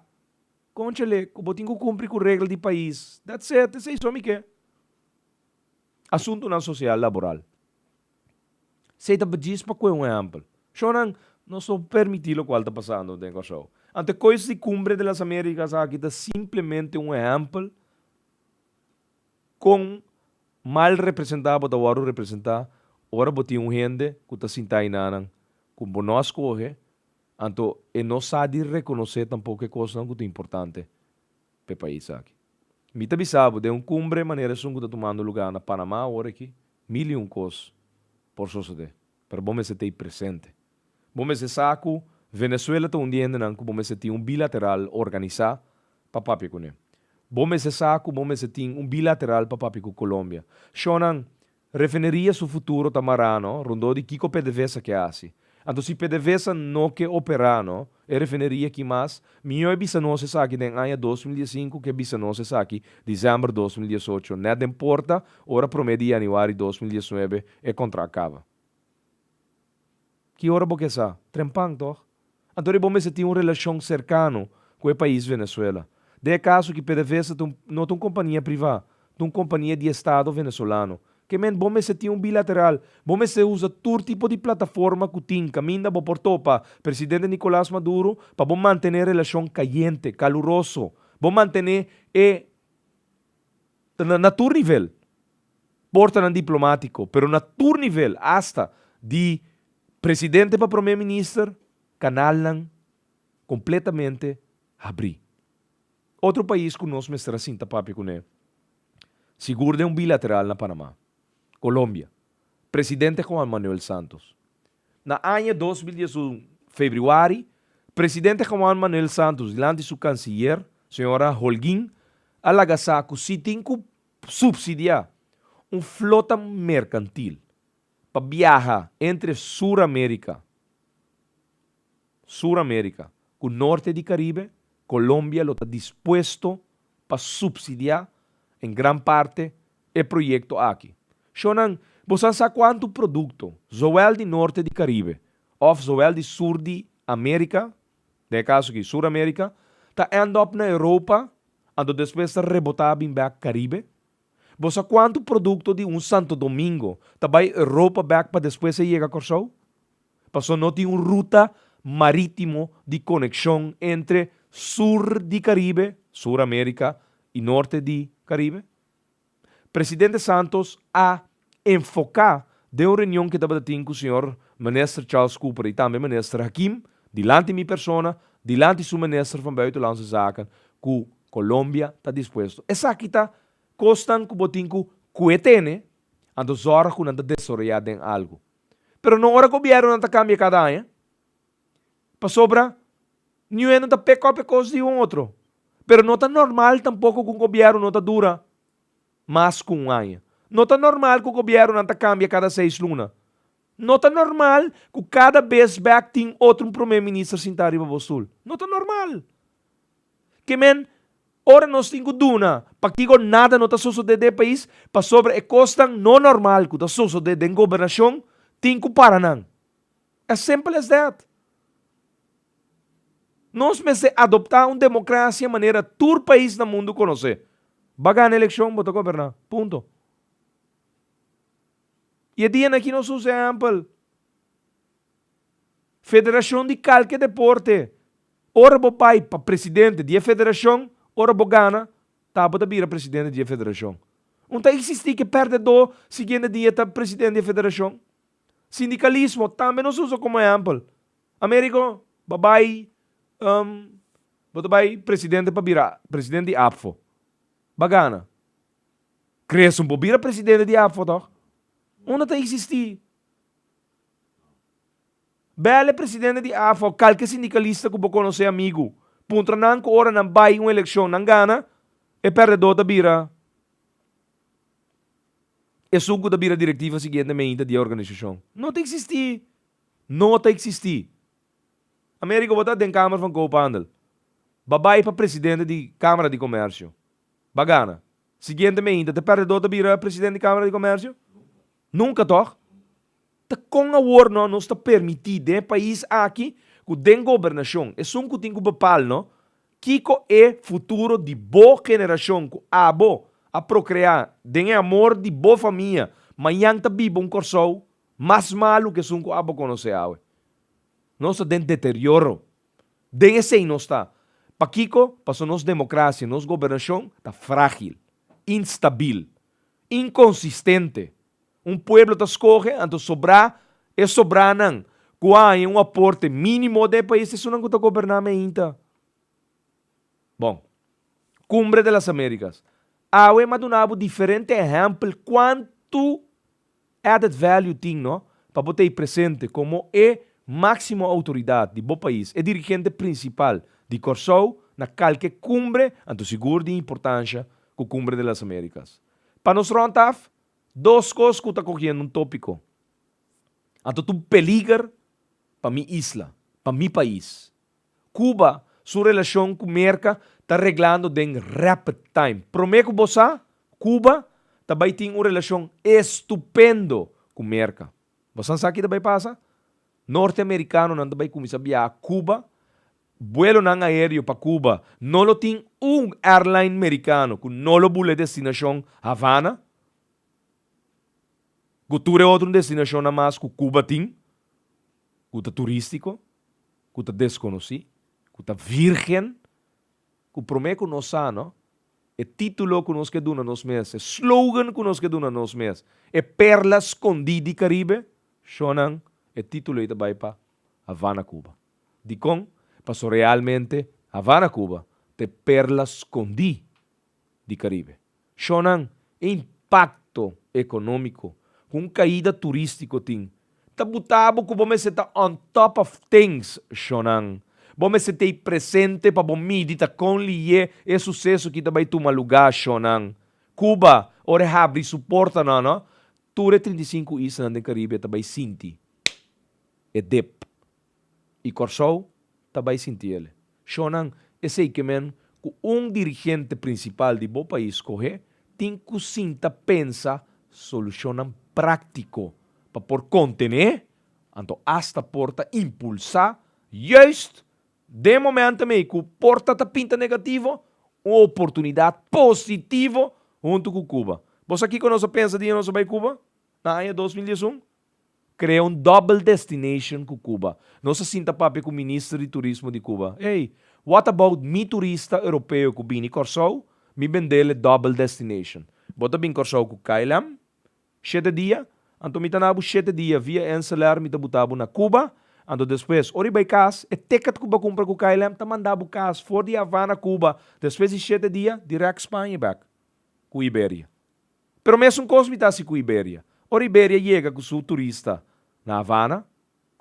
Kónchale, ku bo tin ku kumpli ku regla di pais. That's it, esei so mi ke. Asuntunan sosial laboral. Esei ta djis pa kue un ehèmpel. Shownan, nos no permití lokual ta pasando den Kòrsou. Anto e kois di Cumbre de las Americas aki ta simplemente un ehèmpel kon mal representá bo ta wòrdu representá ora bo tin un hende ku ta sintá einanan ku bo no a skohe, anto e no sa di rekonosé tampoko e kosnan ku ta importante pa e pais aki. Mi ta bisa bo, den un kumbre manera esun ku ta tumando lugá na Panamá awor aki, mil i un kos por sosodé, pero bo mester ta ei presente. Bo mester sa ku Venezuela ta un di hendenan ku bo mester tin un bilateral organisá pa papia kuné. Bo mester sa ku bo mester tin un bilateral pa papia ku Colombia. Shonnan, Refineria su futuro ta mará no rondó di kiko PDVSA ke hasi. Anto si PDVSA no ke operá no e refineria aki mas, mihó e bisa nos esaki den aña 2015 ke bisa nos esaki desèmber 2018 nèt den porta ora promé di yanüari 2019 e kontrakt kaba. Ki ora bo ke sa? Trempan tòg? Anto riba bo mester tin un relashon serkano ku e pais Venezuela. Den e kaso ki PDVSA ta un no ta un kompania privá, ta un kompania di estado venezolano. Ke men bo mester tin un bilateral, bo mester usa tur tipo di plataforma ku tin kaminda bo por topa presidente Nicolas Maduro pa bo mantené relashon kayente, kaluroso. Bo mantené e na tur nivel. Portanan diplomátiko, pero na tur nivel, asta di Presidente pa Prome Minister, kanalnan kompletamente habrí. Otro pais ku nos mester a sinta papia kuné, sigur den un bilateral na Panamá, Colombia, Presidente Juan Manuel Santos. Na aña 2011 febrüari, Presidente Juan Manuel Santos dilanti su kansiyer, señora Holguin, a laga sa ku si tin ku supsidiá un flota merkantil pa biaha entre Sur Amerika, Sur Amerika, ku Norte di Karibe, Colombia lo ta dispuesto pa supsidiá en gran parte e proyekto aki. Shownan, Boso a sa kuantu produkto, zowel di norte di Karibe òf zowel di sur di Amerika, den e kaso aki Sur Amerika, ta end up na Europa anto despues ta rebotá bin bèk Karibe? Bo sa kuantu produkto di un Santo Domingo ta bai Europa bèk pa despues e yega Kòrsou? Pasobra no tin un ruta marítimo di konekshon entre sur di Karibe, Sur Amerika, i norte di Karibe. Presidente Santos a enfoká den un reunion ke tabata tin ku señor Minister Charles Cooper i tambe Minister Hakim, dilanti mi persona, dilanti su Minister van Buitenlandse Zaken, ku Colombia ta dispuesto. Esaki ta kosnan ku bo tin ku kue tene, anto zòrg ku nan ta desaroyá den algu. Pero no ora gobiernonan ta kambia kada aña. Pasobra niun no ta pick up e kos di un otro. Pero no ta normal tampoko ku un gobierno no ta dura mas ku un aña. No ta normal ku gobiernonan ta kambia kada seis luna. No ta normal ku kada bes bek tin otro un prome minister sintá riba bo stul. No ta normal. Ke men, ora nos tin ku duna pakiko nada no ta sosodé den e pais, pasobra e kosnan no normal ku ta sosodé den gobernashon tin ku para nan. As simple as that. Nos mester adoptá un demokrasia manera tur pais na mundu konosé. Ba gana elekshon, bo ta goberná. Punto. I e dianan aki nos usa ehèmpel. Federashon di kalke deporte, ora bo bai pa presidente di e federashon, ora bo gana, ta bo ta bira presidente di e federashon. Un ta eksistí ke pèrdedó siguiente dia ta presidente di e federashon? Sindikalismo tambe nos usa komo ehèmpel. Americo, bo bai, bo ta bai presidente pa bira presidente di APFO. Bo a gana. Kres un por bira presidente di APFO tòg? Unda ta eksistí? Bel e presidente di AFO, kalke sindikalista ku bo konosé amigu, puntra nan ku ora nan bai un elekshon nan gana, e pèrdedó ta bira esun ku ta bira direktiva siguiente meinta di e organisashon. No ta eksistí. No ta eksistí. Americo bo ta den Kamer van Koophandel. Ba bai pa presidente di Kamara di Komersio. Ba gana. Siguiente meinta ta e pèrdedó ta bira presidente di Kamara di Komersio? Nunka tòg? Ta kon awor no nos ta permití den e pais aki ku den gobernashon esun ku tin ku bepal no kiko e futuro di bo generashon ku abo a prokreá den e amor di bo famia mañan ta biba un Kòrsou mas malu ku esun ku abo konosé awe. Nos ta den deterioro. Den esei nos ta. Pakiko? Pasobra nos demokrasia, nos gobernashon ta frágil, instabil, inkonsistente. Un pueblo ta skohe, anto sobrá e sobránan ku a haña un aporte mínimo den e pais esunnan ku ta goberná meinta. Bon, Cumbre de las Américas. Awe m'a duna bo diferente ehèmpel kuantu added value tin no pa bo ta ei presente komo e máksimo outoridat di bo pais, e dirigente prinsipal di Kòrsou na kalke kumbre, anto sigur di importansha ku Cumbre de las Américas. Pa nos rònt af, Dos kos ku ta kogiendo un tópiko. Anto ta un peliger pa mi isla, pa mi pais. Cuba su relashon ku Merka ta reglando den rapid time. Promé ku bo sa, Cuba ta bai tin un relashon estupendo ku Merka. Bo san sa ki ta bai pasa? Norteamerikanonan ta bai kuminsá biaha Cuba Buelonan aéreo pa Cuba no lo tin un airline mericano cu no lo bula e destinacion Havana, cu tur e otro destinacionnan mas cu Cuba tin, cu ta turistico, cu ta desconoci, cu ta virgen, cu prome cu nos sa no, e titulo cu nos ke duna nos mes, e slogan cu nos ke duna nos mes, e perla scondi di Caribe, shonan, e titulo ei ta bay pa Havana, Cuba. Dikon? Paso realmente Havana, Cuba ta e perla skondí di Karibe. Shonnan, e impakto ekonómiko ku un kaida turístiko tin ta buta bo ku bo mester ta on top of things, shonnan. Bo mester ta ei presente pa bo midi ta kon lié e suseso ki ta bai tuma lugá, shonnan. Cuba, ora e habri su portanan, no, tur e 35 islanan den Karibe ta bai sinti e dip. I Kòrsou ta bai sinti el. Shonnan, esei ke men ku un dirigente prinsipal di bo pais skohé tin ku sinta pensa solushonnan. práktiko pa por kontené, anto asta por ta impulsá juist den momento mei ku por ta ta pinta negativo, un oportunidat positivo huntu ku Cuba. Bo sa kiko nos a pensa dia nos a bai Cuba na aña 2011? Krea un double destination ku Cuba. Nos a sinta papia ku minister di turismo di Cuba. Hey, what about mi turista europeo ku bini Kòrsou, mi bendele double destination. Bo ta bin Kòrsou ku KLM, shete dia, anto mi ta na bo shete dia via Inselair mi ta buta bo na Cuba, anto despues ora i bai kas, e ticket ku bo a kumpra ku KLM ta manda bo kas for di Havana, Cuba, despues di shete dia direct Spanje bek ku Iberia. Pero mesun kos mi ta hasi ku Iberia. Ora Iberia yega ku su turista na Havana,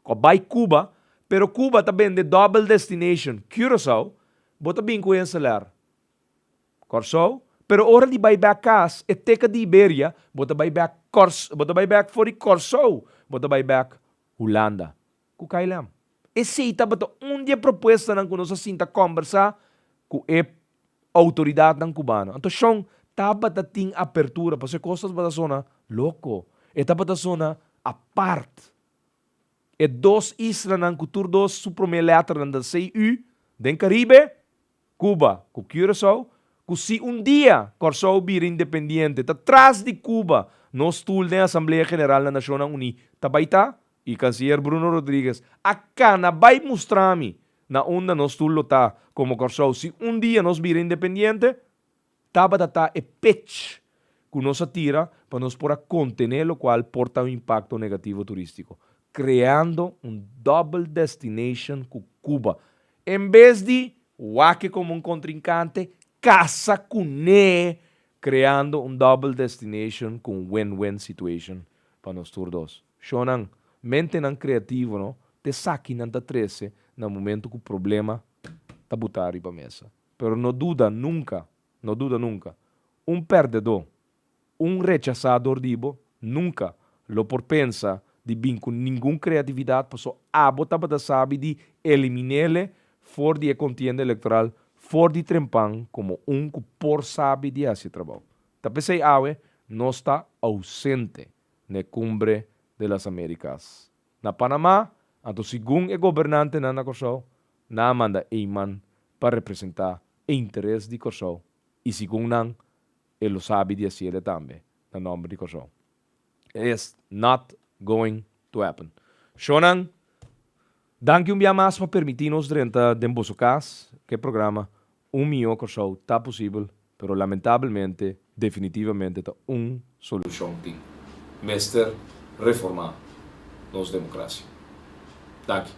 ku a bai Cuba, pero Cuba ta bende double destination Curaçao, bo ta bin ku Inselair Kòrsou, pero ora di bai bèk kas, e teka di Iberia, bo ta bai bèk Kòrs, bo ta bai bèk for di Kòrsou, bo ta bai bèk Hulanda ku KLM. Esei tabata un di e propuestanan ku nos a sinta kòmbersá ku e Outoridatnan kubano. Anto shon tabata tin apertura pasobra e kos tabata sona loko. E tabata sona apart. E dos islanan ku tur dos su promé lèternan ta CU den Karibe, Cuba ku Curaçao, ku si un dia Kòrsou bira independiente ta tras di Cuba nos stul den Asamblea General na Nashonnan Uní ta bai ta, i Kansiyer Bruno Rodriguez a kana bai mustra mi na unda nos tur lo ta komo Kòrsou si un dia nos bira independiente, tabata ta e pitch ku nos a tira pa nos por a kontené lokual por ta un impakto negativo turístiko, kreando un double destination ku Cuba. En bes di wak-e komo un kontrinkante, kasa kuné, kreando un double destination ku un win-win situation pa nos tur dos. Shownan, mentenan kreativo no t'esaki nan ta trese na momento ku problema ta butá riba mesa. Pero no duda nunka, no duda nunka, un pèrdedó, un rechasá dor di bo nunka lo por pensa di bin ku ningun kreatividat paso abo tabata sabi di elimin'ele for di e kontienda elektoral for di trempan komo un ku por sabi di hasi e trabou. Ta p'esei awe nos ta ousente n'e Cumbre de las Americas na Panamá, anto segun e gobernantenan na Kòrsou, nan a manda Eman pa representá e interes di Kòrsou i segun nan e lo sabi di hasiele tambe na nòmber di Kòrsou. It is not going to happen. Shownan, danki un bia mas pa permití nos drenta den boso kas ku e programa Un mihó Kòrsou ta posibel, pero lamentabelmente definitivamente ta un solushon tin. Mester reformá nos demokrasia. Danki.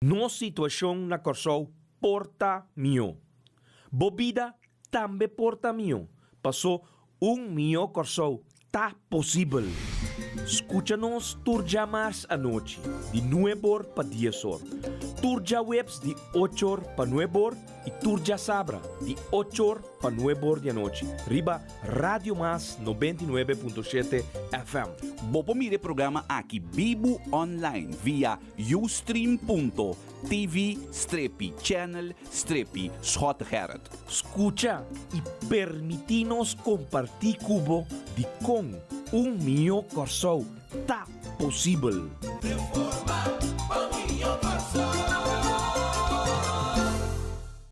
Nos situashon na Kòrsou por ta mihó. Bo bida tambe por ta mihó, pasó un mihó Kòrsou ta posibel. Skucha nos tur djamars anochi di nueb'or pa dies'or, tur djaweps di och'or pa nueb'or i tur djasabra di och'or pa nueb'or di anochi riba Radio Mas 99.7 FM. Bo por mira e programa aki bibu online via ustream.tv strepi channel strepi Schottegerrit. Skucha i permití nos kompartí ku bo dikon un mihó Kòrsou ta posibel. Reforma pa mihó Kòrsou.